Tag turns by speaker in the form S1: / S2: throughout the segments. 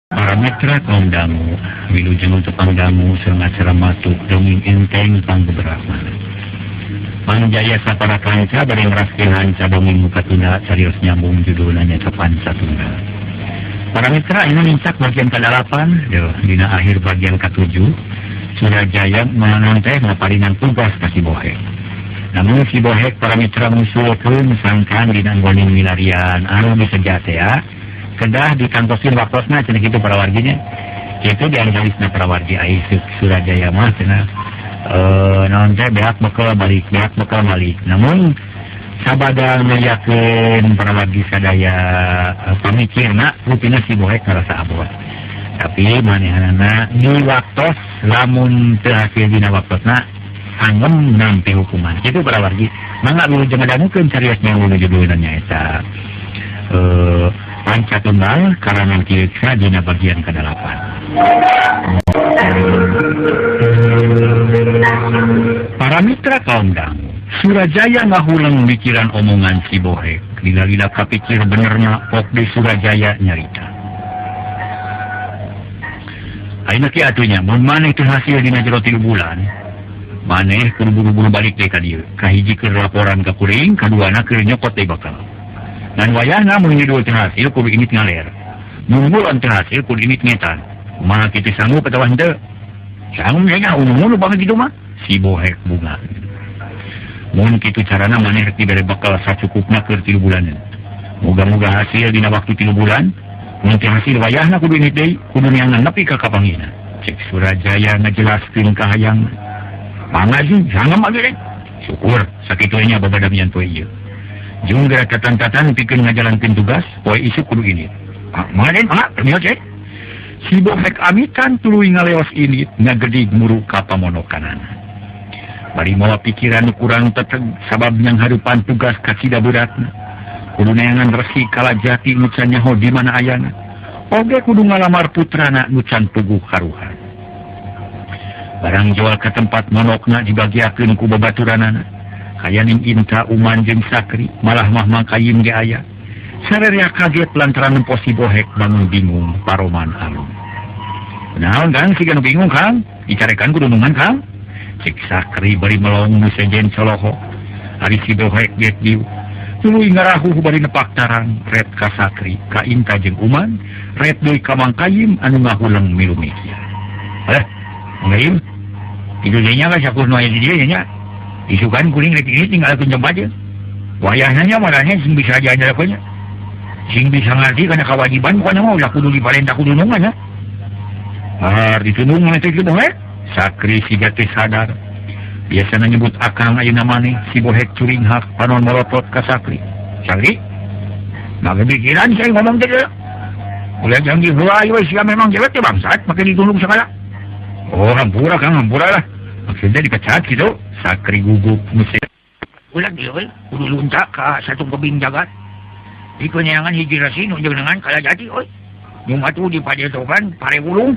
S1: Para mitra kaum dangu, wilujeng untuk pangdangu sareng acara matuk dongeng enteng pangbeberapa. Mangjaya sapara kanca bari ngraskeun hanca dongeng muka tunda carios nyambung judulna nyaeta Panca Tunggal. Para mitra ini nincak bagian ke-8, dina akhir bagian ke-7, Surajaya meunang teh ngaparinan tugas ka si Bohek. Namun si Bohek para mitra ngusulkeun sangkan dina anggoning milarian anu diseja teh kedah dikantosin waktosna cenah kitu para warginya. Kitu dianalisna para wargi ai Surajaya mah cenah naon teh beak bekal balik, beak bekal balik. Namun sabada ngayakeun para wargi sadaya pamikirna rupina si Bohek ngarasa abot. Tapi manehanana di waktos lamun teu hasil dina waktosna anggem nampi hukuman. Kitu para wargi. Mangga wilujeng ngadangukeun carios nu judulna nyaeta Panca Tunggal karangan Ki Reksa dina bagian ke-8. Para mitra kaum dangu, Surajaya ngahuleng mikiran omongan si Bohek. Lila-lila kapikir benerna pok di Surajaya nyarita. Ayeuna ki atunya mun maneh teu hasil dina jero 3 bulan, maneh kudu buru-buru balik deui ka dieu. Kahiji keur laporan ka kuring, kaduana keur nyokot deui bakal. Dan wayahna mun nyidul teu hasil kudu init ngaler. Mun bulan teu hasil kudu init ngetan. Kumaha kitu sanggup atawa henteu? Sanggup nya unu-unu banget kitu mah. Si Bohek bunga. Mun kitu carana maneh rek dibere bekal sacukupna keur 3 bulanan. Moga-moga hasil dina waktu 3 bulan. Mun teu hasil wayahna kudu init deui, kudu neangan nepi ka kapanggihna. Cek Surajaya ngajelaskeun ka hayang. Mangga sih, sanggup mah ge. Syukur sakitu nya babadamian poe ieu. Jung gerak katan-katan pikeun ngajalankeun tugas, poe isuk kudu ini. Mangga mangga, mios cek. Si Bohek amitan tuluy ngaleos ini ngagedig muru ka pamonokanana. Bari mawa pikiran kurang teteg sabab nyangharupan tugas kacida beratna. Kudu neangan resi Kalajati nu can nyaho di mana ayana. Oge kudu ngalamar putrana nu can puguh karuhan. Barang jual ka tempat monokna dibagiakeun ku babaturanana. Kayaning Inta Uman jeung Sakri malah mah Mangkayim ge aya. Sarerea kaget lantaran nempo si Bohek bangun bingung paroman alun. Naon Kang siga nu bingung Kang? Dicarekan ku dunungan Kang? Cek Sakri bari melong nu sejen coloho. Ari si Bohek get dieu. Tuluy ngarahuh bari nepak tarang ret ka Sakri, ka Inta jeung Uman, ret deui ka Mangkayim anu ngahuleng milu mikir. Heh, Mangkayim. Kitu deui nya ka sakur nu aya di dieu nya. Isukan kuring rek ini tinggal kunjung aja. Wayahna nya marahnya sing bisa aja nya. Sing bisa ngerti kana kewajiban bukan mah ulah kudu diparentah kudu nungan ya. Har ditunungan teh kitu Bohek. Sakri siga teh sadar. Biasana nyebut akang ayeuna maneh si Bohek curinghak panon molotot ka Sakri. Sakri? Maka pikiran saya ngomong teh. Ulah jangan diheula we sia memang jelek teh bangsat make ditulung segala. Oh hampura Kang hampura lah. Maksudnya dipecat gitu. Sakri gugup musik.
S2: Ulah dia we kudu lunta ka satu kebing jagat. Di kenyangan hiji resi nu jenengan Kalajati euy. Nu matu di padetokan pare wulung.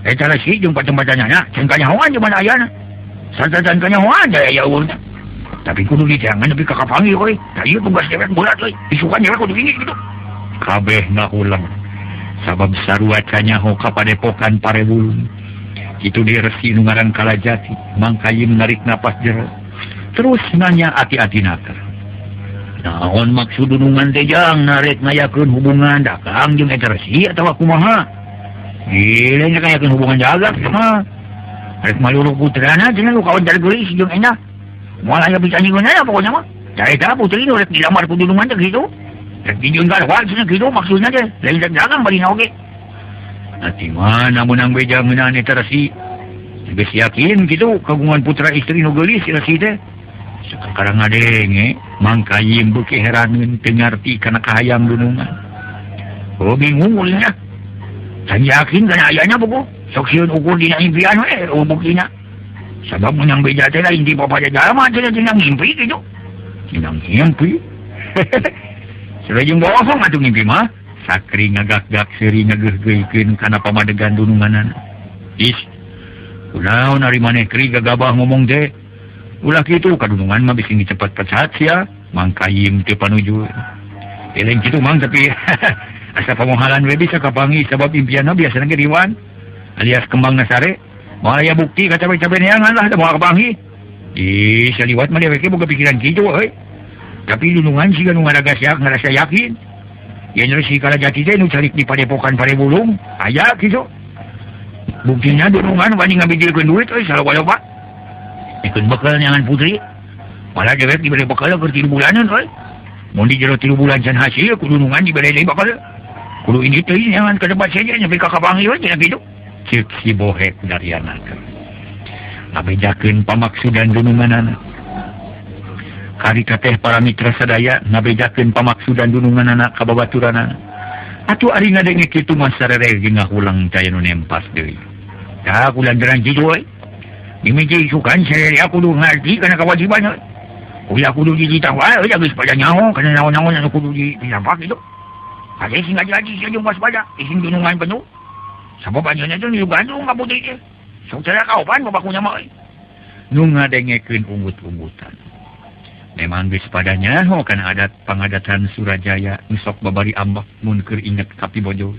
S2: Eta resi jeung patempatanyana can kanyahoan di mana ayana. Santan kanyahoan da aya eueuhna. Tapi kudu diteangan nepi ka kapanggih euy. Da ieu tugas dewek berat euy. Isukan dewek kudu ini gitu.
S1: Kabeh ngahuleng. Sabab sarua canyaho ka padepokan pare wulung. Itu dia resi nu ngaran Kalajati, Mangkayim narik napas jero. Terus nanya ati-ati naker. Naon maksud dunungan teh jang narek ngayakeun hubungan dagang jeung eta resi atawa kumaha? Gila nya ngayakeun hubungan dagang mah. Rek maluru putrana cenah nu kawan geulis jeung endah. Moal aya bisa nyieunna pokona mah. Da eta putri nu rek dilamar ku dunungan teh kitu. Rek dijieun garwa cenah kitu maksudna teh. Lain dagang barina oge. Nanti mana menang beja ngeunaan eta resi. Geus yakin kitu kagungan putra istri nu geulis si resi teh. Sakarang ngadenge Mangkayim beuki heraneun teu ngarti kana kahayang dunungan. Oh bingung ulina. Can yakin kana ayana buku. Sok sieun ukur dina impian we eueuh buktina. Sabab meunang beja teh lain ti bapa jalma cenah dina ngimpi kitu. Dina ngimpi. Sareng bohong atuh ngimpi mah. Sakri ngagak-gak seuri ngageuh-geuhkeun kana pamadegan dununganana. Is. Kunaon ari maneh kri gagabah ngomong teh? Ulah kitu kadunungan mah bisi cepet pecat sia, Mangkayim teu panuju. Eleng kitu Mang tapi Asa pamohalan we bisa kapanggih sabab impianna biasana ge riwan alias kembang nasare. Moal aya bukti ka cabe-cabe neangan lah da moal kapanggih. Ih, saliwat mah dewek boga pikiran kitu euy. Tapi dunungan siga nu ngarasa yakin. Yen Resi Kalajati teh nu calik di padepokan Parebulung aya kitu. Buktina dunungan wani ngabijilkeun duit euy saloba-loba. Pikeun bekal neangan putri. Malah dewek dibere bekal keur 3 bulanan euy. Mun di jero 3 bulan can hasil ku dunungan dibere deui bekal. Kudu ini teh neangan ka tempat sejen nepi ka kapanggih we cenah kitu. Ceuk si Bohek dariana teh. Ngabejakeun pamaksudan dununganana. Karika teh para mitra sadaya ngabejakeun pamaksudan dununganana ka babaturanana. Atuh ari ngadenge kitu mah sarere jeung ngahulang caya nu nempas deui. Tah kulantaran kitu we. Mimiti isukan sarere kudu ngarti kana kewajiban. Ulah kudu dititah wae euy geus pada nyaho kana naon-naon anu kudu ditampak kitu. Kade sing ngaji-ngaji sia jeung waspada, ising dunungan penuh. Sabab anjeunna teh nu gandung ka putri teh. Sok cara kaopan babakunya mah euy. Nu ngadengekeun unggut-unggutan. Memang geus pada nyaho kana adat pangadatan Surajaya nu sok babari ambak mun keur inget ka pibojo.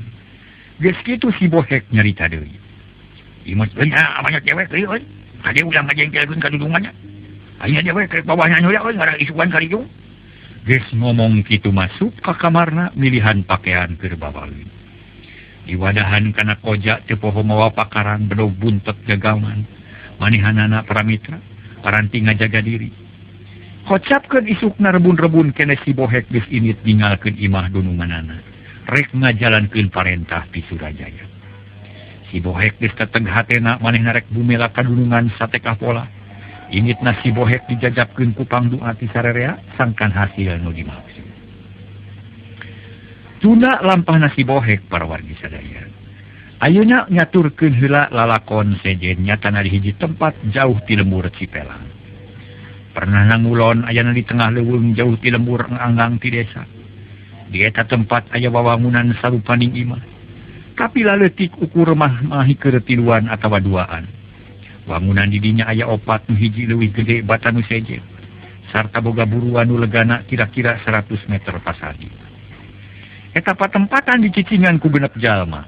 S1: Geus kitu si Bohek nyarita deui. Imut beuna amanya dewek deui euy. Kade ulah ngajengkelkeun ka dudunganna. Ayeuna dewek rek bawahna heula euy ngarah isukan ka ditu. Geus ngomong kitu masuk ka kamarna milihan pakaian keur babaleun. Diwadahan kana koja teu poho mawa pakarang bedog buntet gagaman. Manehanana para mitra paranti ngajaga diri. Kocapkeun isukna rebun-rebun kene si Bohek geus init ninggalkeun imah dununganana. Rek ngajalankeun parentah ti Surajaya. Si Bohek geus teteg hatena manehna rek bumela ka dunungan satekah pola. Initna si Bohek dijajabkeun ku pangdoa ti sarerea sangkan hasil nu dimaksud. Tuna lampahna si Bohek para wargi sadaya. Ayeuna nyaturkeun heula lalakon sejen nyatana di hiji tempat jauh ti lembur Cipelang. Pernah nangulon ayana di tengah leuweung jauh ti lembur anggang ti desa. Di eta tempat aya wawangunan sarupaning imah. Tapi laleutik ukur mah mahi keur tiluan atawa duaan. Wangunan di dinya aya opat nu hiji leuwih gede bata nu sejen. Sarta boga buruan nu legana kira-kira 100 meter pasagi. Eta patempatan dicicingan ku genep jalma.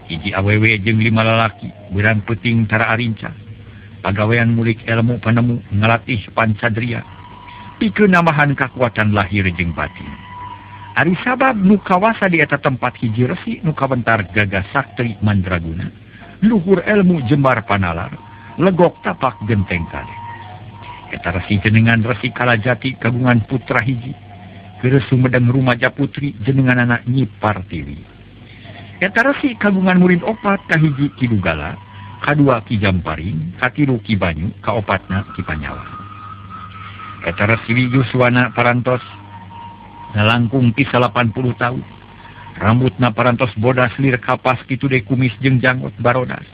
S1: Hiji awewe jeung 5 lalaki, beurang peuting tara arincang. Pagawean mulik ilmu panemu ngalatih pancadria. Pikeun nambahan kakuatan lahir jeung batin. Ari sabab nu kawasa di eta tempat hiji resi nu kawentar gagah saktri mandraguna. Luhur ilmu jembar panalar, legok tapak genteng kale. Eta resi jenengan Resi Kalajati kagungan putra hiji. Keur sumedeng rumaja putri jenenganana Nyi Partiwi. Eta resi kagungan murid opat, kahiji Ki Dugala, kadua Ki Jamparing, katilu Ki Banyu, kaopatna Ki Panyawa. Eta resi Yuswana parantos nalangkung ti 80 tahun. Rambutna parantos bodas lir kapas kitu deui kumis jeung janggot barodas.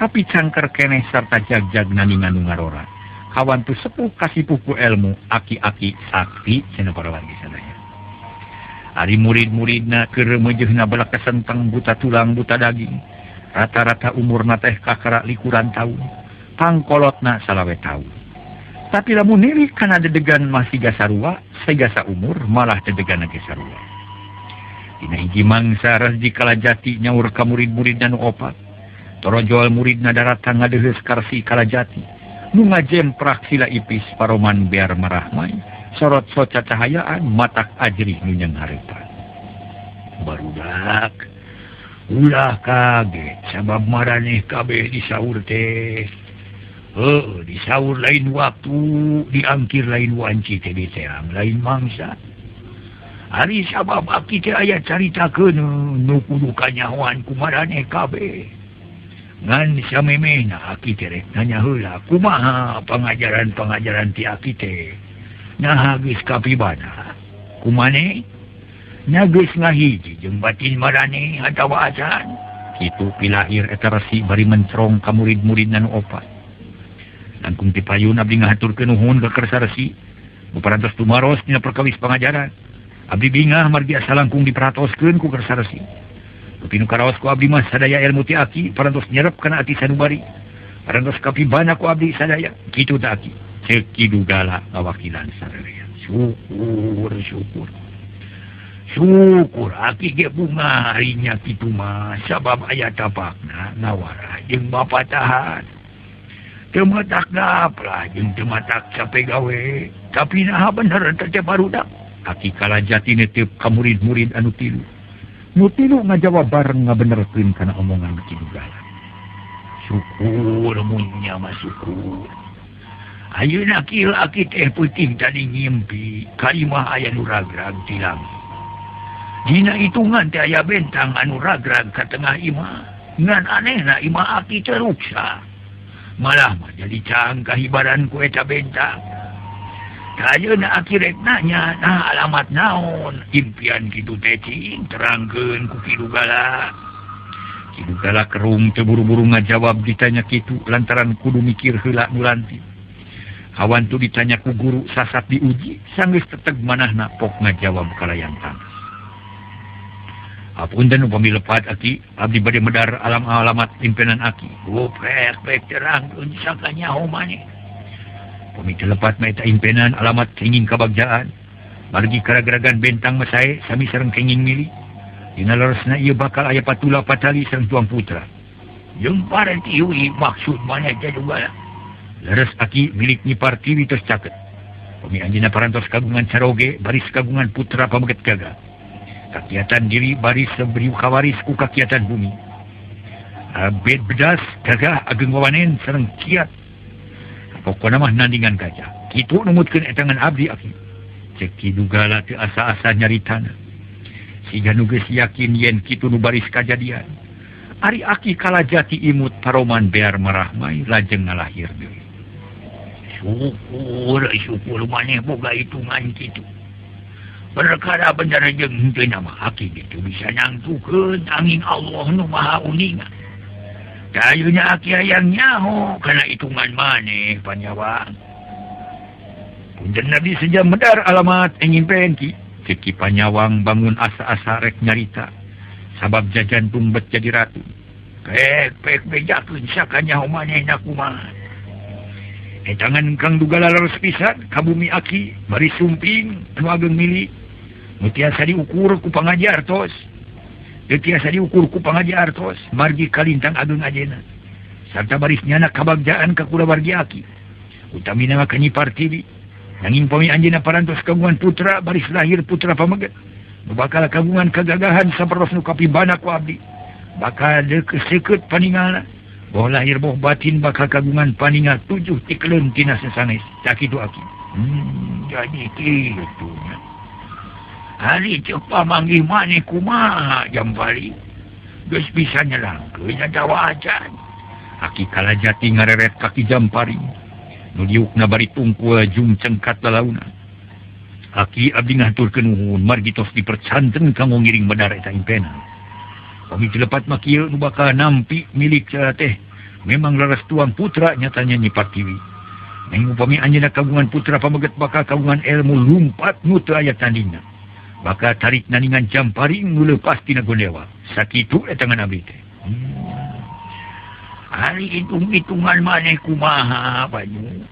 S1: Tapi cangker keneh sarta jagjag naningan nu ngarora. Kawan tu sepuh kasipuh ku ilmu aki-aki sakti cenah para wargi sadaya. Ari murid-muridna keur remeujeuhna balak kasenteng buta tulang buta daging. Rata-rata umurna teh kakara likuran taun. Pangkolotna salawe taun. Tapi lamun nilik kana dedegan mah siga sarua, siga saumur malah dedegan ge sarua. Dina hiji mangsa Resi Kalajati nyaur ka murid-muridna nu opat. Torojol muridna daratan ngadeheus ka Resi Kalajati. Nu ngajemprak sila ipis paroman biar marahmai, sorot soca cahayaan matak ajrih nu nyanghareupan. Barudak ulah kaget sabab maraneh kabeh disaur teh. Heuh, disaur lain waktu, diangkir lain wanci teh diteang lain mangsa. Ari sabab aki teh aya caritakeun nu kudu kanyahoan ku maraneh kabeh. Ngan samemehna aki teh rek nanya heula kumaha pangajaran-pangajaran ti aki teh. Naha geus kapibana. Kumane? Nya geus ngahiji jeung batin maraneh atawa acan. Kitu pilahir eta resi bari mencerong ka murid-muridna nu opat. Langkung ti payun abdi ngahaturkeun nuhun ka kersa resi. Parantos tumaros dina perkawis pangajaran. Abdi bingah margi asa langkung diperatoskeun ku kersa resi. Tapi nu karaos ku abdi mah sadaya ilmu ti aki parantos nyerep kana ati sanubari. Parantos kapibana ku abdi sadaya. Kitu ta aki. Ceuk Ki Dugala ngawakilan sararea. Syukur syukur.
S2: Syukur aki ge bunga harinya kitu mah sabab aya tapakna ngawara jeung bapatahan. Teu matak gaplah jeung teu matak cape gawe, tapi naha bener teh barudak.
S1: Aki Kalajati netep ka murid-murid anu tilu. Nu tilu ngajawab bareng ngabenerkeun kana omongan Ki Dugala.
S2: Syukur munnya mah syukur. Ayeuna kieu aki teh peuting tadi ngimpi ka imah aya nu ragrag ti langit. Dina hitungan teh aya bentang anu ragrag ka tengah imah. Ngan anehna imah aki teh ruksa. Malah mah jadi cang kahibaran ku eta bentang. Ayeuna aki rek nanya, nah alamat naon? Impian kitu teh cing terangkeun ku Ki Dugala.
S1: Ki Dugala kerung teu buru-buru ngajawab ditanya kitu lantaran kudu mikir heula nu lanti. Awan tu ditanya ku guru sasat diuji, sanggeus teteg manahna pok ngajawab kalayan tangas. Apunten upami lepat aki, abdi bade medar alam-alamat impenan aki.
S2: Gopek pek terangkeun sakanyaho maneh.
S1: Upami teu lepat mah eta impenan alamat kenging kabagjaan. Margi karagragan bentang mah sae sami sareng kenging milik. Dina leresna ieu bakal aya patula patali sareng tuang putra.
S2: Jeung partiwi maksud maneh teh Dugala.
S1: Leres aki milik Nyi Partiwi tos caket. Upami anjeunna parantos kagungan caroge baris kagungan putra pameget gagah. Kakiatan diri baris beriu kawaris ku kakiatan bumi. Abed bedas gagah ageng wawanen sareng kiat. Pokona mah nandingan kaca. Kitu numutkeun etangan abdi aki. Cek Ki Dugala teu asa-asa nyaritana. Siga nu geus yakin yen kitu nu baris kajadian. Ari aki Kalajati imut paroman bear marahmai lajeng ngalahir deui.
S2: Syukur, syukur maneh boga hitungan kitu. Perkara bener jeung henteu mah aki gitu bisa nangtukeun angin Allah nu Maha Uninga. Ayeuna aki hayang nyaho kana hitungan maneh Panyawang.
S1: Punten abdi sejam medar alamat engin penki. Cek Ki Panyawang bangun asa-asa rek nyarita. Sabab jajantung bet jadi ratu.
S2: Pek pek bejakeun sakanyaho manehna kumaha.
S1: Etangan Kang Dugala leres pisan ka bumi aki bari sumping anu ageng milik. Nu tiasa diukur ku pangaji artos. Teu tiasa diukur ku pangaji artos margi kalintang ageng ajena. Sarta baris nyana kabagjaan ka kulawargi aki. Utamina mah ka Nyi Partiwi. Nanging pami anjeunna parantos kagungan putra baris lahir putra pameget. Nu bakal kagungan kagagahan sapertos nu kapibana ku abdi. Bakal deukeuh paningalna. Boh lahir boh batin bakal kagungan paningal 7 tikleun tina sasanes. Sakitu aki.
S2: Jadi kitu nya. Ari ceuk pamanggih maneh kumaha Jampari? Geus bisa nyelangkeun atawa acan.
S1: Aki Kalajati ngareret ka Ki Jampari. Nu diukna bari tungkul jung cengkat lalauna. Aki abdi ngahaturkeun nuhun margi tos dipercanten kanggo ngiring medar eta impenan. Pami teu lepat mah kieu nu bakal nampi milik teh memang leres tuang putra nyatanya Nyi Partiwi. Nanging upami anjeunna kagungan putra pameget bakal kagungan ilmu lumpat nu teu aya tandingna. Bakal tarik naningan Jamparing nu leupas tina gondewa. Sakitu etangan abdi teh.
S2: Ari hitung-hitungan maneh kumaha Banyu?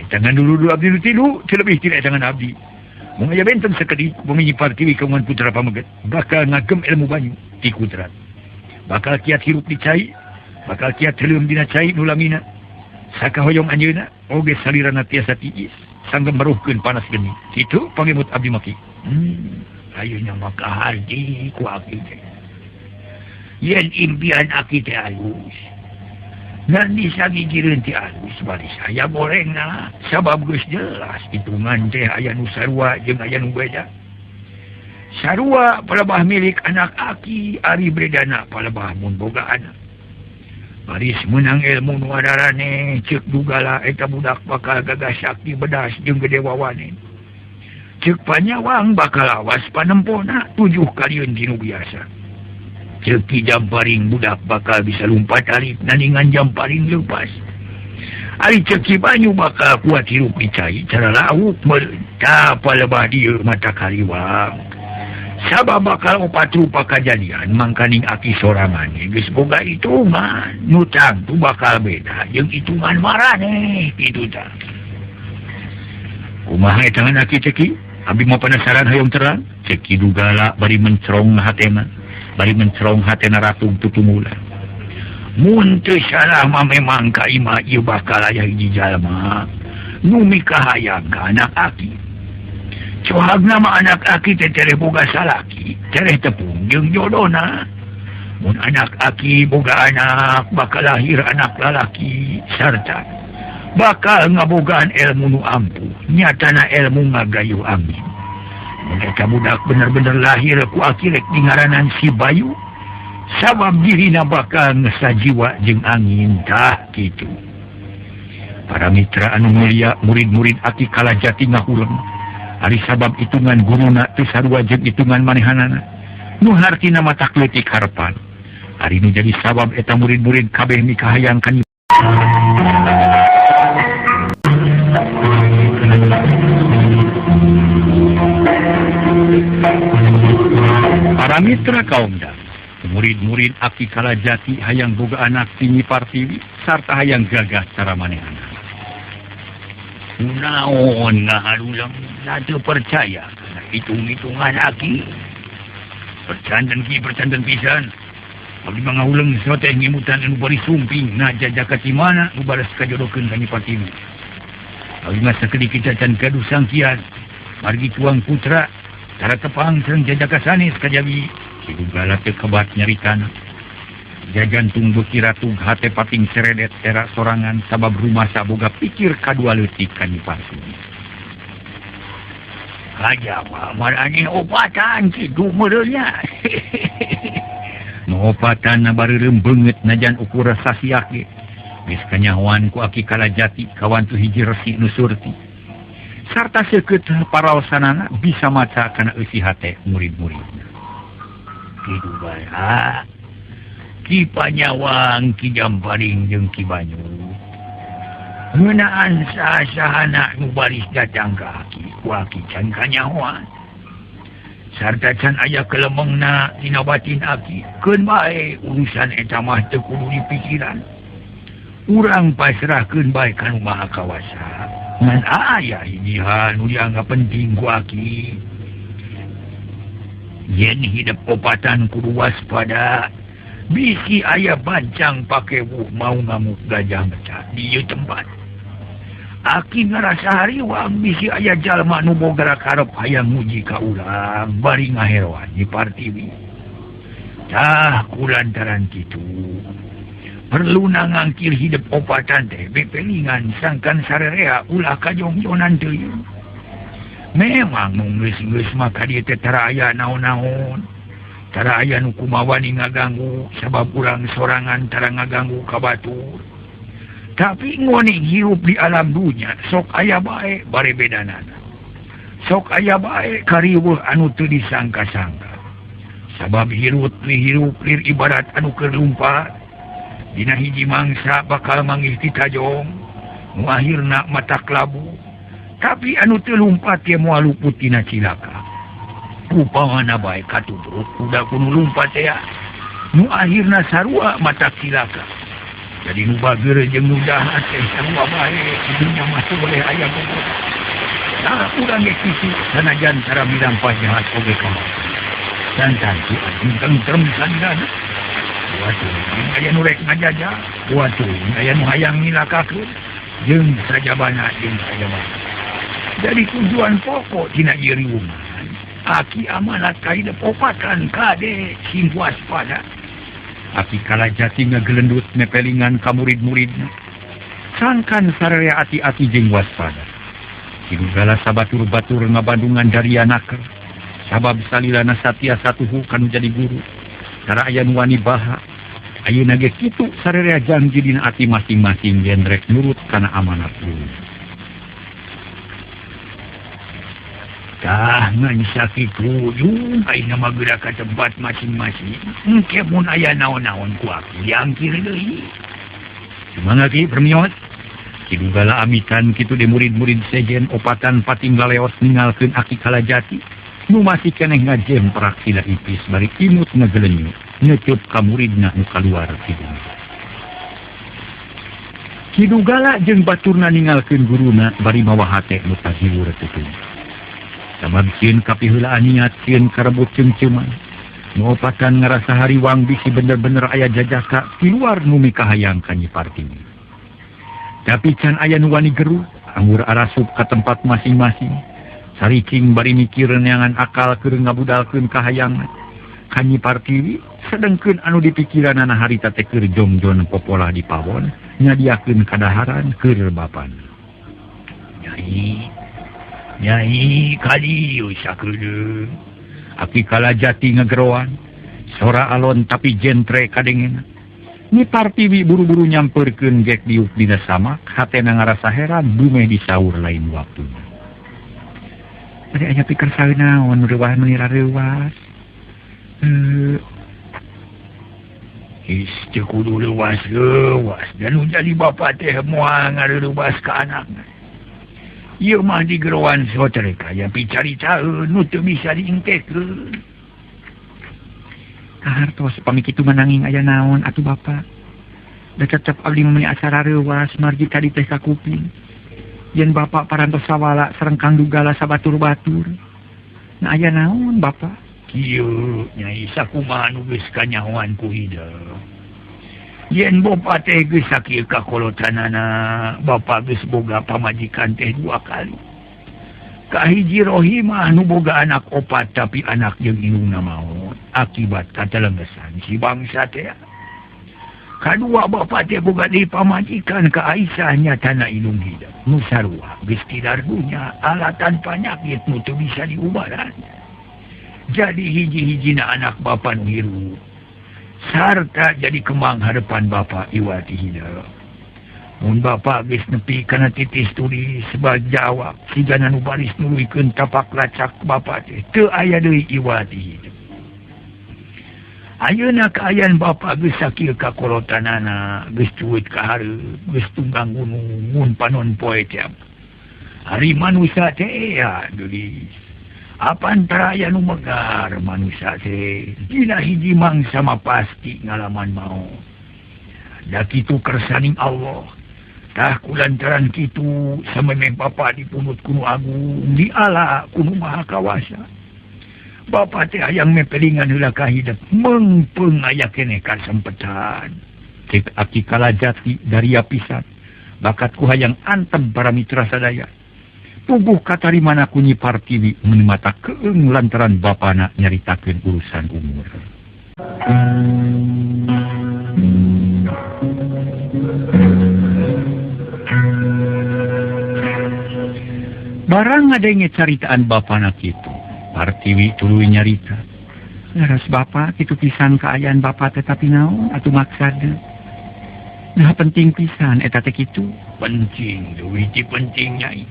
S1: Etangan dulu abdi nu tilu, teu lebih tina etangan abdi. Mun aya benten sakedik upami Nyi Partiwi kagungan putra pameget bakal ngagem ilmu banyu ti kudrat. Bakal kiat hirup di cai, bakal kiat heuleum dina cai nu lamina. Sakahoyong anjeunna oge salirana tiasa tiis, sanggem meruhkeun panas geni. Kitu pangemut abdi maki.
S2: Ayeuna mah kaharti ku aki teh. Yen impian aki teh alus. Ngan disagigireun teh alus baris aya gorengna sabab geus jelas hitungan teh aya nu sarua jeung aya nu beda. Sarua palebah milik anak aki, ari bedana palebah mun boga anak. Baris menang ilmu nu adarane ceuk Dugala eta budak bakal gagah sakti bedas jeung gede wawane. Ceuk Panyawang bakal awas panempona 7 kalieun tinu biasa. Ceuk Ki Jamparing budak bakal bisa lumpat alif naningan Jamparing leupas. Ari ceuk Ki Banyu bakal kuat hirup di cai cara lauk meureun palebah dieu mata kaliwang. Sabab bakal opat rupa kajadian mangkaning aki sorangan geus boga hitungan nu tangtu bakal beda jeung hitungan maraneh kitu tah. Kumaha etangan aki teh Ki?
S1: Abi mah penasaran hayang terang. Cek Ki Dugala bari mencerong hatena. Bari mencerong hatena ratug tutunggulan.
S2: Mun teu salah mah memang ka imah ieu bakal aya hiji jalma nu mikahayang ka anak aki. Cohagna mah anak aki teh tereh boga salaki, tereh tepung jeung jodona. Mun anak aki boga anak bakal lahir anak lalaki sarta bakal ngabogaan ilmu nu ampuh, nyatana ilmu ngagayuh angin. Mun eta budak bener-bener lahir ku aki rek dingaranan si Bayu. Sabab dirina bakal ngesajiwa jeung angin tah kitu. Para mitra anu mulia, murid-murid Aki Kalajati ngahuleng. Ari sabab hitungan guruna teu sarua jeung hitungan manehanana. Nu hartina matak leutik harepan. Ari nu jadi sabab eta murid-murid kabeh mikahayang ka para mitra kaum dah. Murid-murid Aki Kalajati hayang boga anak ti Nyi Partiwi sarta hayang gagah cara manehana. Naon ngaharulang teu percaya kana hitung-hitungan aki. Percanten ki percanten pisan. Abdi mah ngahuleng teh ngimutan anu bari sumping na jajaka ti mana nu balas kajodokeun ka Nyi Partiwi. Abdi mah sakedik can gaduh sangkian. Margi tuang putra tara tepang sareng jajaka sanes kajabi. Ki Dugala teu kebat nyaritana. Jajantung beuki ratug hate pating seredet era sorangan sabab rumasa boga pikir kadua leutik ka Nyi Partiwi. Kajaba maraneh opatan kitu meureunnya. Nu opatan bareureum beungeut najan ukur sasiah ge. Geus kanyahoan ku Aki Kalajati kawantu hiji resi nu surti. Sarta seukeut paraosanana bisa maca kana eusi hate murid-muridna. Ki Dugala, Ki Panyawang, Ki Jamparing jeung Ki Banyu. Ngeunaan saha-sahana nu baris datang ka aki, ku aki can kanyahoan. Sarta can aya kelemengna dina batin aki, keun bae urusan eta mah teu kudu dipikiran. Urang pasrahkeun bae ka Nu Maha Kawasa. Ngan aya hiji hal nu dianggap penting ku aki. Yen hidup opatan kudu waspada. Bisi aya bancang pakewuh mau ngamuk gajah mecah di ieu tempat. Aki ngarasa hariwang bisi aya jalma nu boga karep hayang nguji ka urang bari ngaheroan Nyi Partiwi. Tah kulantaran kitu perlu ngangkir hidup opatan teh bepelingan sangkan sarerea ulah kajongjonan teuing. Memang nu geus-geus mah ka dieu teh tara aya naon-naon. Tara aya nu kumawani ngaganggu sabab urang sorangan tara ngaganggu ka batur. Tapi ngoning hirup di alam dunya sok aya bae bare bedanana. Sok aya bae kariweuh anu teu disangka-sangka. Sabab hirup hirup lir ibarat anu keur lumpat. Dina hiji mangsa bakal manggih ti tajong, nu akhirna matak labu. Tapi anu teu lumpat ye moal luput tina cilaka. Upamana bae katubruk kuda kudu lumpat teh nu akhirna sarua matak cilaka. Jadi nu bager jeung nu jahat teh sarua bae dunya mah teu boleh aya bogoh. Tah urang ge kitu sanajan tara milampah jahat oge kumaha. Dan tantu anjing tentrem salirana. Waduh, aya nu rek ngajajah, waduh, aya nu hayang nyilakakeun jeung sajabana jeung sajabana. Jadi tujuan pokok tina ieu riwungan aki amanat ka hidup opatan kade sing waspada.
S1: Aki Kalajati ngagelendut mepelingan ka murid-muridna. Sangkan sararea ati-ati jeung waspada. Ki Dugala sabatur-batur ngabandungan daria naker. Sabab salilana satya satuhu kanu jadi guru. Tara aya nu wani baha. Ayeuna ge kitu sararea janji dina ati masing-masing yen rek nurut kana amanat guru.
S2: Tah ngan sakitu jung ayeuna mah geura ka tempat masing-masing. Engke mun aya naon-naon ku aki diangkir deui.
S1: Kumaha ki permios? Ki Dugala amitan kitu de murid-murid sejen opatan pating laleos ninggalkeun Aki Kalajati. Nu masih keneh ngajemprak sila ipis bari imut ngagelenyu ngeucup ka muridna nu kaluar kidung. Ki Dugala jeung baturna ninggalkeun guruna bari mawa hate nu tahiwur teuing. Sabab sieun kapiheulaan niat sieun karebut ceungceuman. Nu opatan ngarasa hariwang bisi bener-bener aya jajaka ti luar nu mikahayang ka Nyi Partiwi. Tapi can aya nu wani geruh, anggur arasup ka tempat masing-masing. Saricing bari mikir neangan akal keur ngabudalkeun kahayangan ka Nyi Partiwi, sedengkeun anu dipikiranana harita teh keur jongjon popolah di pawon, nyadiakeun kadaharan keur bapana.
S2: Nyai, nyai kali sakedeung.
S1: Aki Kalajati ngegeroan, sora alon tapi jentre kadengena. Nyi Partiwi buru-buru nyamperkeun gek diuk dina samak, hatena ngarasa heran dumeh disaur lain waktuna. Bade aya pikir saeunaon nu reuah meuni rareuwas.
S2: Is teu kudu leuwas-leuwas, dan nu jadi bapa teh moal ngareuwas ka anakna. Ieu mah digeroan soter kaya picaritaeun nu teu bisa diingkekeun.
S1: Kahartos pami kitu mah nanging aya naon atuh bapa. Da tetep abdi mah meuni asa rareuwas margi tadi teh ka kuping. Yen bapa parantos sawala sareng Kang Dugala sabatur-batur. Nah aya naon bapa?
S2: Kieu nyai sakumaha nu geus kanyahoan ku hideung. Yen bapa teh geus sakieu kakolotanana, bapa geus boga pamajikan teh 2 kali. Kahiji Rohimah nu boga anak 4 tapi anak jeung indungna maot akibat katelenggesan si bangsa teh. Kadua bapa teh boga deui pamajikan ka Aisyah nyatana indung hideung. Nu sarua geus tidar dunya alatan panyakit nu teu bisa diubaran. Jadi hiji-hijina anak bapa nu hirup sarta jadi kemang harapan bapa iwati hideung. Mun bapa geus nepi kana titis tulis sebab jawab sigana nu baris nuluykeun tapak lacak bapa teh teu aya deui iwati hideung. Ayeuna kaayaan bapa geus sakieu kakolotanana, geus cuit ka hareup, geus tunggang gunung mun panon poe teh. Ari manusia teh ya geulis. Apan tara aya nu megar manusia teh dina hiji mangsa mah pasti ngalaman maot. Da kitu kersaning Allah. Tah kulantaran kitu samemeh bapa dipunut ku nu agung, diala ku nu maha kawasa. Bapa teh hayang mepelingan heula ka hidup, meungpeung aya keneh kasempetan.
S1: Cek Aki Kalajati daria pisan, bakat ku hayang antem para mitra sadaya. Puguh katarimana ku Nyi Partiwi mun mata keung lantaran bapana nyaritakeun urusan umur. Barang ngadenge caritaan bapana kitu, Partiwi tuluy nyarita. Leres bapa kitu pisan kaayaan bapa teh tapi naon atuh maksudna? Nah penting pisan eta teh kitu.
S2: Penting, deui ti penting nyai.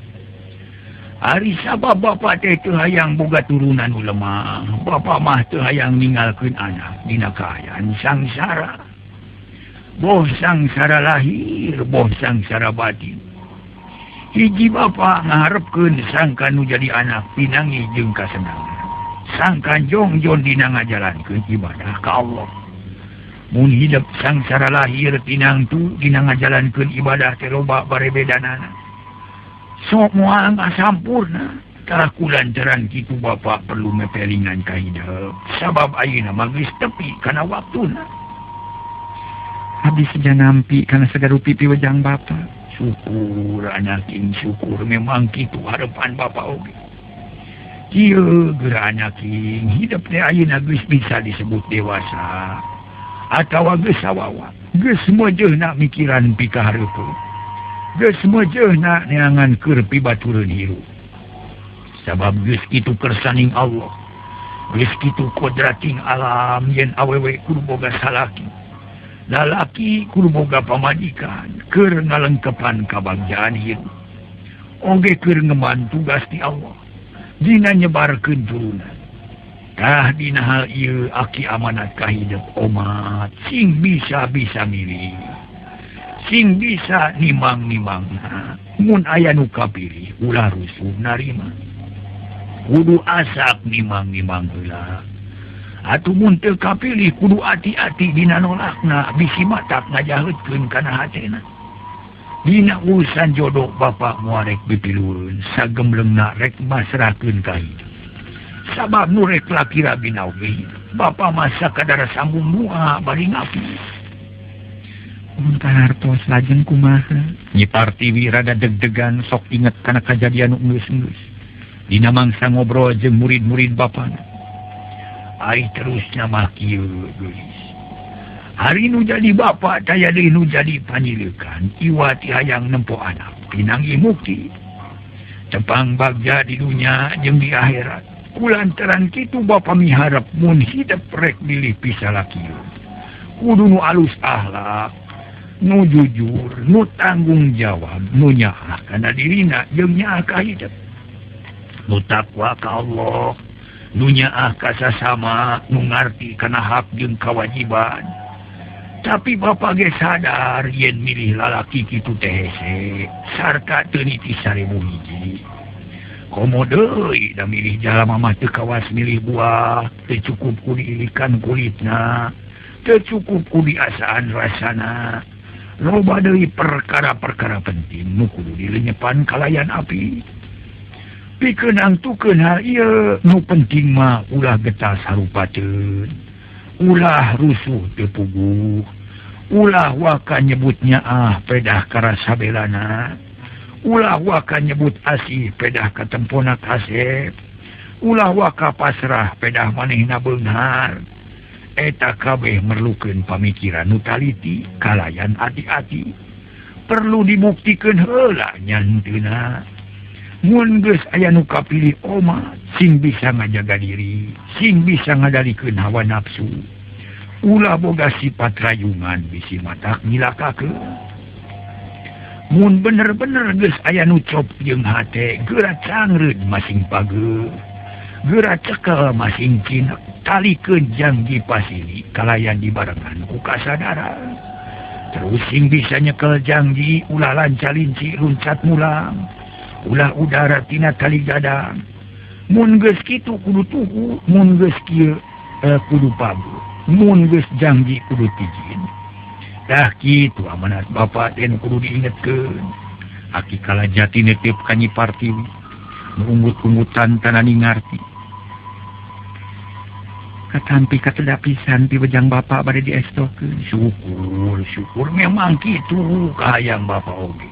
S2: Ari sabab bapa teh teu hayang boga turunan nu lemah. Bapa mah teu hayang ninggalkeun anak dina kaayaan sangsara. Boh sangsara lahir, boh sangsara batin. Hiji bapa ngaharepkeun sangkan nu jadi anak pinangi jeung kasenangan. Sangkan jongjon dina ngajalankeun ibadah ka Allah. Mun hidup sangsara lahir tinangtu dina ngajalankeun ibadah teh loba barebedanana. Sok moal ngasampurna. Tah kulantaran kitu bapa perlu mepelingan ka hidup. Sabab ayeuna mah geus tepi kana waktuna.
S1: Abdi seja nampi kana sagarupi piwejang bapa.
S2: Syukur anak ing syukur memang kitu harapan bapa oge. Kieu geura anak ing hidup teh ayeuna geus bisa disebut dewasa atawa geus sawawa. Geus meujeuna mikiran pikahareupeun. Geus meujeuna neangan keur pibatureun hirup. Sabab geus kitu kersaning Allah. Geus kitu kodrating alam yen awewe kudu boga salaki. Lalaki kudu boga pamajikan keur ngalengkepan kabagjaan hirup. Oge keur ngeman tugas ti Allah dina nyebarkeun turunan. Tah dina hal ieu aki amanat ka hidup omat sing bisa-bisa milih. Sing bisa nimang-nimangna. Mun aya nu kapilih ulah rusuh narima. Kudu asak nimang-nimang heula. Atuh mun teu kapilih kudu ati-ati dina nolakna bisi matak ngajaheutkeun kana hatena. Dina urusan jodoh bapak moal rek pipilueun sagemblengna rek masrahkeun ka hidup. Sabab nu rek laki rabina oge bapak mah sakadar sambung doa bari ngapi.
S3: Mun kahartos lajeng kumaha?
S1: Nyi Partiwi rada deg-degan sok inget kana kajadian nu geus-geus. Dina mangsa ngobrol jeung murid-murid bapana.
S2: Ari terusna mah kieu geulis. Hari nu jadi bapak taya deui nu jadi panyileukan iwati hayang nempo anak pinanggih mukti. Tepang bagja di dunya jeung di akhirat. Kulantaran kitu bapa miharep mun hidep rek milih pisalakieun. Kudu nu alus akhlak, nu jujur, nu tanggung jawab, nu nyaah kana dirina jeung nyaah ka hidep. Nu takwa ka Allah, nu nyaah ka sasama, nu ngarti kana hak jeung kawajiban. Tapi bapak ge sadar yen milih lalaki kitu teh hese, sarta teu niti 1000 hiji. Komo deui da milih jalma mah teu kawas milih buah, teu cukup ku diilikan kulitna, teu cukup ku diasaan rasana. Loba deui perkara-perkara penting nu kudu dilenyepan kalayan api. Pikeun angtukeun hal ieu nu penting mah ulah getas harupateun. Ulah rusuh teu puguh, ulah waka nyebutnya ah pedah karasa belana, ulah waka nyebut asih pedah katempona kasep, ulah waka pasrah pedah manehna beunghar. Eta kabeh merlukeun pamikiran nu taliti kalayan ati-ati. Perlu dibuktikeun heula nyanteuna. Mun geus aya nu kapilih omat sing bisa ngajaga diri, sing bisa ngadalikeun hawa nafsu. Ulah boga sifat rayungan bisi matak nyilakakeun. Mun bener-bener geus aya nu cop jeung hate, geura cangreud masing pageuh. Geura cekel masing cinek, talikeun janji pasili kalayan dibarengan ku kasadaran. Terus sing bisa nyekel janji ulah lancalinci luncat mulang. Ulah udara tina tali gadang. Mun geus kitu kudu tuhu, mun geus kieu kudu pagu, mun geus janji kudu tijin. Tah kitu amanat bapak teh nu kudu diingetkeun.
S1: Aki Kalajati netep ka Nyi Partiwi, nu unggut-unggutan tanani ngarti.
S3: Katampi kateda pisan piwejang bapak bade diestokeun.
S2: Syukur, syukur memang kitu kahayang bapak oge.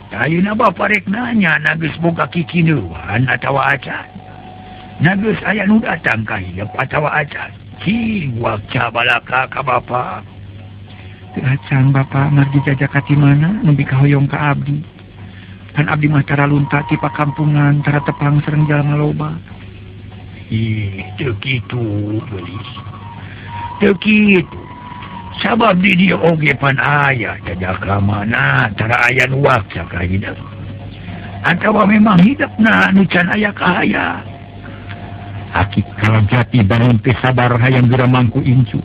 S2: Ayeuna bapak rek nanya na geus boga kikineuan atawa acan. Na geus aya nu datang ka hidup atawa acan. Cing wakca balaka ka bapak.
S3: Teu acan bapak margi jajaka ti mana nepi ka hoyong ka abdi. Pan abdi mah tara lunta ti pakampungan tara tepang sareng jalma loba.
S2: Ih, teu kitu geulis. Teu kitu. Sabab di dia oge pan aya jajaka mana tara aya nu wakca ka hidup. Atawa memang hidupna nu can aya kahaya.
S1: Aki Kalajati bangun teh sabar hayang geura mangku incu.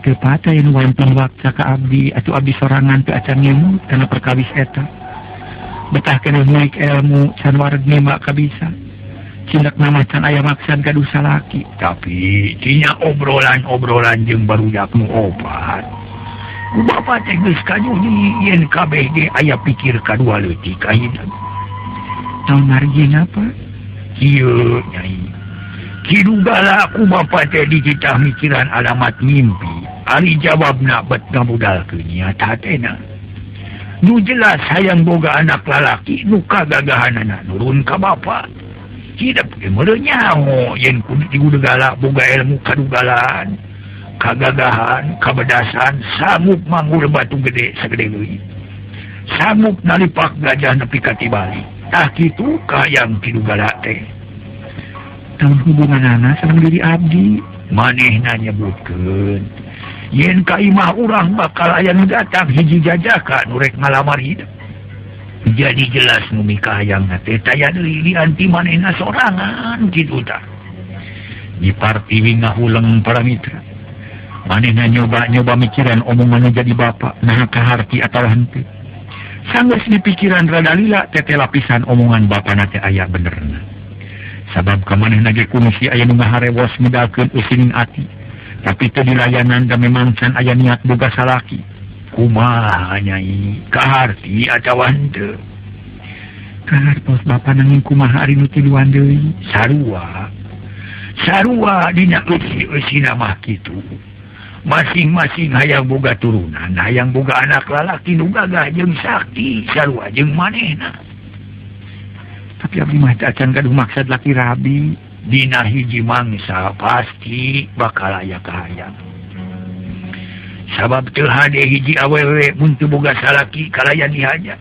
S3: Teu patah yen wantun wakca ka abdi atuh abdi sorangan teu acan ngemut kana perkawis eta. Betah keneh naik ilmu can wareg nembak kabisa. Cindak nama can aya maksad gaduh salaki.
S2: Tapi tina obrolan-obrolan jeung barudak nu opat. Ku bapa teh geus kanyuhi yen kabeh ge aya pikir kadua leutik ka hidup.
S3: Naon margina apa?
S2: Kieu nyai. Kidugala ku bapa teh dititah mikiran alamat mimpi. Ari jawabna bet ngabudalkeun niat hatena. Nu jelas hayang boga anak lalaki nu kagagahanana nurun ka bapa. Hidup ge meuleuh nyaho yen kudu digudegala boga ilmu kadugalan, kagagahan, kabedasan, sanggup manggul batu gede sagede deui. Sanggup nalipak gajah nepi ka tibali. Tah kitu kahayang kidugala teh.
S3: Naon hubunganana sareng diri abdi?
S2: Manehna nyebutkeun yen ka imah urang bakal aya nu datang hiji jajaka nu rek ngalamar hidup. Jadi jelas nu mikahayangna teh taya deui dianti manehna sorangan kitu tah.
S1: Nyi Partiwi ngahuleng para mitra. Manehna nyoba-nyoba mikiran omongan jadi bapak naha kaharti atawa henteu. Sanggeus dipikiran rada lila tete lapisan omongan bapana teh aya benerna. Sabab ka manehna ge kungsi aya nu ngaharewos medalkeun usining ati. Tapi teu dilayanan da memang can aya niat boga salaki.
S2: Kumaha Nyai kaharti atawa henteu?
S3: Kahartos bapa nanging kumaha ari nu tiluan deui?
S2: Sarua. Sarua dina eusi-eusina mah kitu. Masing-masing hayang boga turunan, hayang boga anak lalaki nu gagah jeung sakti, sarua jeung manehna.
S3: Tapi abdi mah teu acan gaduh maksad laki rabi.
S2: Dina hiji mangsa pasti bakal aya kahayang. Sabab teu hade hiji awewe mun teu boga salaki kalayan dihaja.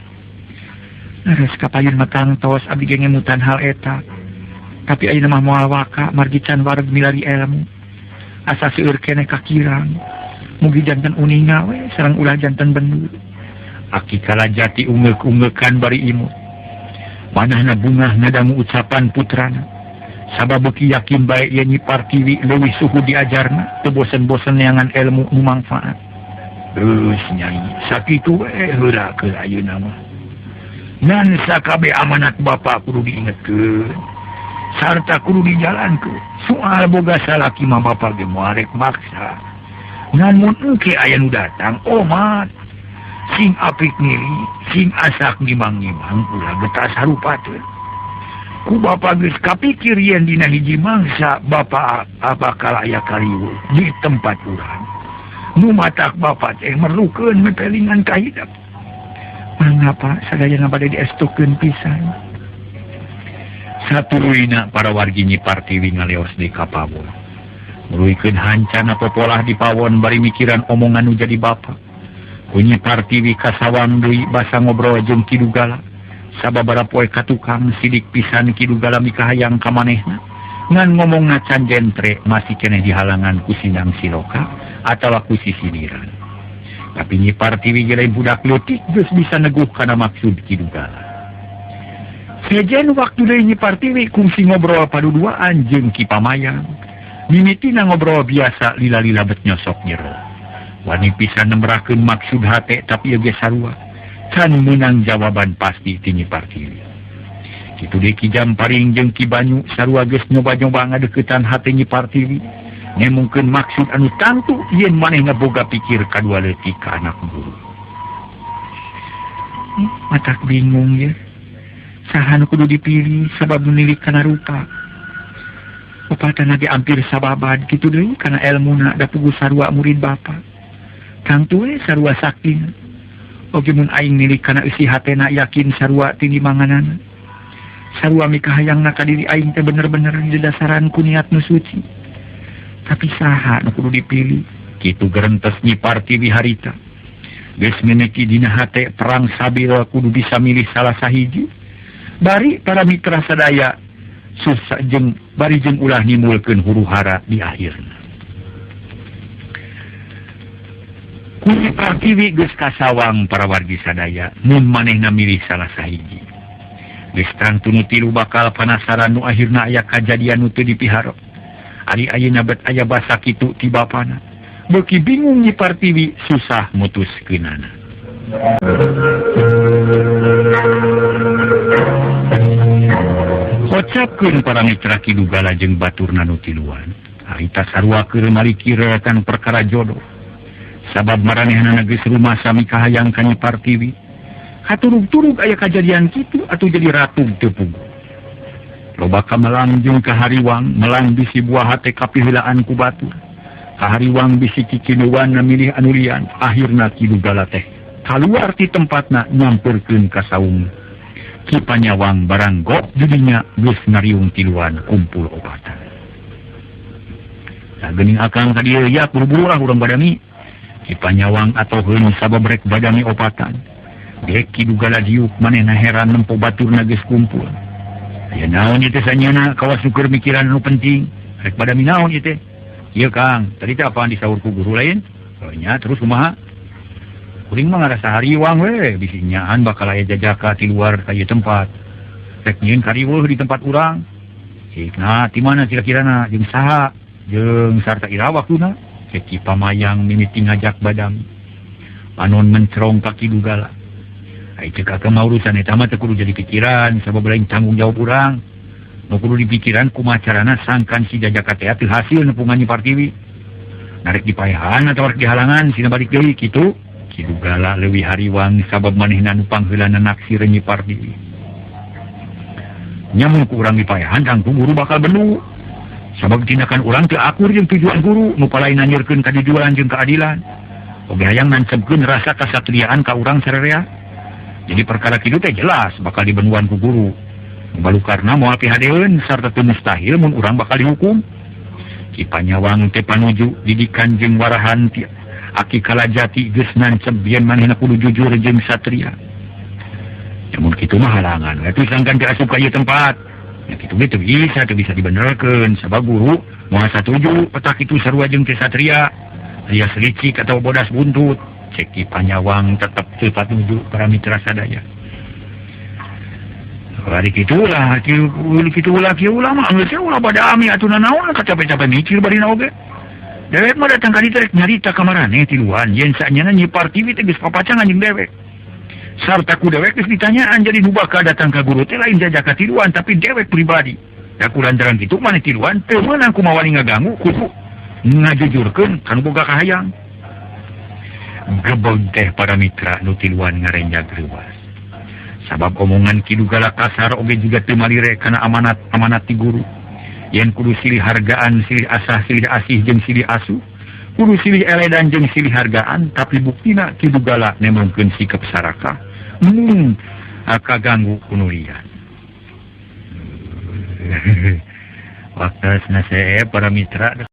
S3: Leres kapayun mah tangtos abdi ge ngemutan hal eta. Tapi ayeuna mah moal waka margi can wareg milari ilmu. Asa seueur keneh kakirang. Mugi janten uninga we sareng ulah janten benur.
S2: Aki Kalajati ungeuk-ungeukan bari imut. Manahna bungah ngadangu ucapan putrana. Sabab beuki yakin bae yen Nyi Partiwi leuwih suhu diajarna, teu bosen-bosen neangan ilmu nu mangfaat. Geus Nyai, sakitu we heula keur ayeuna mah. Ngan sakabeh amanat bapa kudu diingetkeun sarta kudu dijalankeun. Soal boga salaki mah bapa ge moal rek maksa. Ngan mun engke aya nu datang omat sing apik ngiri, sing asak ngimang-ngimang ulah getas harupateun. Ku bapa geus kapikir yen dina hiji mangsa bapa bakal aya kariweuh di tempat urang. Nu matak bapa teh merlukeun mepelingan kahidep.
S3: Mangapa sadayana bade diestukeun pisan.
S2: Satuluyna para wargi Nyi Partiwi ngaleos di ka pawon. Nuluykeun hancana popolah di pawon bari mikiran omongan nu jadi bapa. Ku Nyi Partiwi kasawang deui basa ngobrol jeung Ki Dugala. Sababaraha poe ka tukang sidik pisan Ki Dugala mikahayang ka manehna. Ngan ngomongna can jentre masih keneh dihalangan ku Sindang Siloka atawa ku sisiliran. Tapi Nyi Partiwi ge lain budak leutik geus bisa neguh kana maksud Ki Dugala. Sejen waktu deui Nyi Partiwi kungsi ngobrol paduduaan jeung Ki Pamayang. Mimitina ngobrol biasa lila-lila bet nyosok nyero. Wani pisan nembrakeun maksud hate tapi ieu ge sarua. Can meunang jawaban pasti ti Nyi Partiwi. Kitu deui Ki Jamparing jeung Ki Banyu sarua geus nyoba-nyoba ngadeuketan hate Nyi Partiwi. Nemungkeun maksud anu tangtu yen manehna boga pikir kadua leutik ka anak guru.
S3: Matak bingung ya. Saha nu kudu dipilih sabab nu nilik kana rupa. Opatana ge ampir sababad kitu deui kana elmuna da puguh sarua murid bapa. Tangtu we sarua saktina. Oge mun aing nilik kana eusi hatena yakin sarua ti manganana. Sarua mikahayangna ka diri aing teh bener-bener didasaran ku niat nu suci. Tapi saha nu kudu dipilih?
S2: Kitu gerentes Nyi Partiwi harita. Geus meneki dina hate perang sabil kudu bisa milih salah sahiji. Bari para mitra sadaya susah jeung bari jeung ulah nimbulkeun huru-hara di akhirna. Ku Nyi Partiwi geus kasawang para wargi sadaya mun manehna milih salah sahiji. Geus tangtu nu tilu bakal panasaran nu akhirna aya kajadian nu teu dipiharep. Ari ayeuna bet aya basa kitu ti bapana. Beuki bingung Nyi Partiwi susah mutuskeunana. Kocapkeun para mitra Ki Dugala jeung baturna nu tiluan. Harita sarua keur mariki reretan perkara jodoh. Sabab maranehanana geus rumasa mikahayang ka Nyi Partiwi. Katurug-turug aya kajadian kitu atuh jadi ratug teu puguh. Loba kamelang jeung kahariwang melang bisi buah hate kapiheulaan ku batur. Kahariwang bisi kikinuan milih anu lian, akhirna Ki Dugala teh kaluar ti tempatna nyamperkeun ka saung. Ki Panyawang barang gok didinya geus ngariung tiluan kumpul obatan. Nah, geuning akang ka dieu ya buru-buru lah urang badami. Ki Panyawang atoheun sabab rek badami opatan. Dek Ki Dugala diuk manehna heran nempo baturna geus kumpul. Aya naon ieu teh sanyana kawas nu keur mikiran nu penting. Rek badami naon ieu teh? Ieu Kang, tadi teh apaan disaur ku guru lain? Nya terus kumaha? Kuring mah ngarasa hariwang we, bisi nyaan bakal aya jajaka ti luar ka ieu tempat. Rek nyieun kariweuh di tempat urang. Cik, nah ti mana kira-kirana jeung saha? Jeung sarta ira waktuna? Cek Ki Pamayang mimiti ngajak badami. Panon mencerong ka Ki Dugala. Ai cek akang mah urusan eta mah teu kudu jadi pikiran sabab lain tanggung jawab urang. Nu kudu dipikiran kumaha carana sangkan si jajaka teh teu hasil nepungan Nyi Partiwi. Narek dipaehan atawa rek dihalangan sina balik deui kitu.
S1: Ki Dugala leuwih hariwang sabab manehna nu pangheulana naksir Nyi Partiwi. Nya mun ku urang dipaehan tangtu guru bakal bendu. Sabab tindakan urang teu akur jeung tujuan guru nu palai nanyieurkeun kajujuran jeung keadilan. Oge hayang nancebkeun rasa kasatriaan ka urang sarerea. Jadi perkara kitu teh jelas bakal dibenduan ku guru. Balukarna moal pihadeun sarta teu mustahil mun urang bakal dihukum. Ki Panyawang teh panuju didikan jeung warahan ti Aki Kalajati geus nanceb yen manehna kudu jujur jeung satria. Namun kitu mah halangan we atuh sangkan teu asup ka ieu tempat. Nya kitu ge teu bisa dibenerkeun sabab guru moal satuju petak kitu sarua jeung teu satria. Rias licik atau bodas buntut. Cek Ki Panyawang tetep teu patuju para mitra sadaya. Hari kitulah, kitulah kieu ulah mah geus ulah bada ami atuh nanaon kacape-cape mikir barina oge. Dewek mah datang ka ditu rek nyarita ka maraneh tiluan yen saenyana Nyi Partiwi teh geus papacangan jeung dewek. Sarta ku dewek geus ditanyaan jadi nu bakal datang ka guru teh lain jajaka tiluan tapi dewek pribadi. Da ku lantaran kitu maneh tiluan teu meunang kumaha wani ngaganggu kudu ngajujurkeun kanu boga kahayang. Gebeg teh para mitra nu tiluan ngarenjag reuwas. Sabab omongan Ki Dugala kasar oge juga teu malire kana amanat-amanat ti guru. Yen kudu silih hargaan, silih asah, silih asih jeung silih asuh, kudu silih eledan jeung silih hargaan, tapi buktina Ki Dugala nemongkeun sikap sarakah mun kaganggu ku nu lian. Waktu nase para mitra.